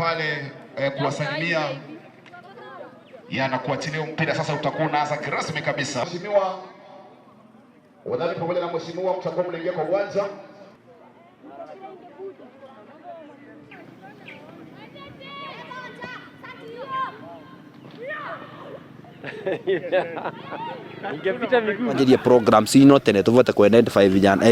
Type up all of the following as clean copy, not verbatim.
pale kuwasalimia na kuachilia mpira sasa, utakuwa unaanza kirasmi kabisa. Mheshimiwa wadhani pamoja na mheshimiwa mtakuwa mnaingia kwa uwanja. Anjirie programs ino tene tuvote ku identify vijana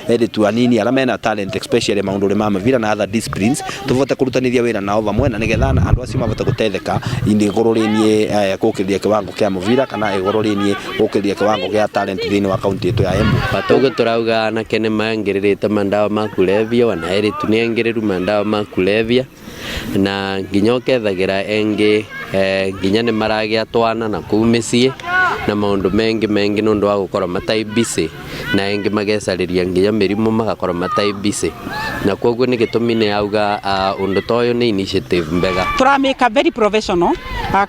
eritu anini aria mena talent, especially maundu ma mavira na other disciplines, tuvote kurutanithia wira nao vamwe na nigetha andu acio mavote gutetheka ini iguru rinie gukiriria kiwango kia muvira kana iguru rinie gukiriria kiwango gia talent thiini wa kaunti yetu ya Embu. Batogo turauga anake nĩ maingĩrĩrĩte mandawa ma kulevya, ona airĩtu nĩ aingĩrĩru mandawa ma kulevya, na nginya ũkethagira engi nginya nĩ maragĩa twana na kũu mĩciĩ na maũndũ mengi mengi nĩ ũndũ wa gũkorwo matai busy, na engi magecarĩria nginya mĩrimũ magakorwo matai busy, na koguo nĩ gĩtũmi nĩ auga ũndũ ta ũyũ nĩ initiative mbega. Turamika very professional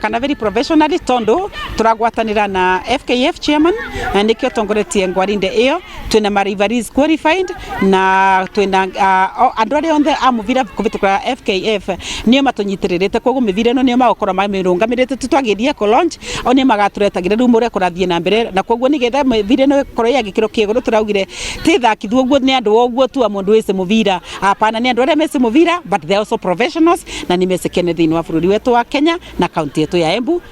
kana very professionally tondu turagwatanira na FKF chairman na nikio tongoretie ngwarinde iyo. Twina ma referees qualified na twina andu aria onthe a muvira kuvitukira FKF nio matunyitirite, koguo mivira ino nio magukorwo mamirungamirite. Tutwagirie ku launch o nio magaturetagire riu muria kurathie na mbere, na koguo nigetha mivira ino ikorwo ya gikiro kia iguru, turaugire ti thakithio uguo ni andu uguo tu a mundu wise muvira, hapana, ni andu aria mece muvira, but they are also professionals na ni mecekene thiini wa bururi wetu wa Kenya na kaunti yetu ya Embu.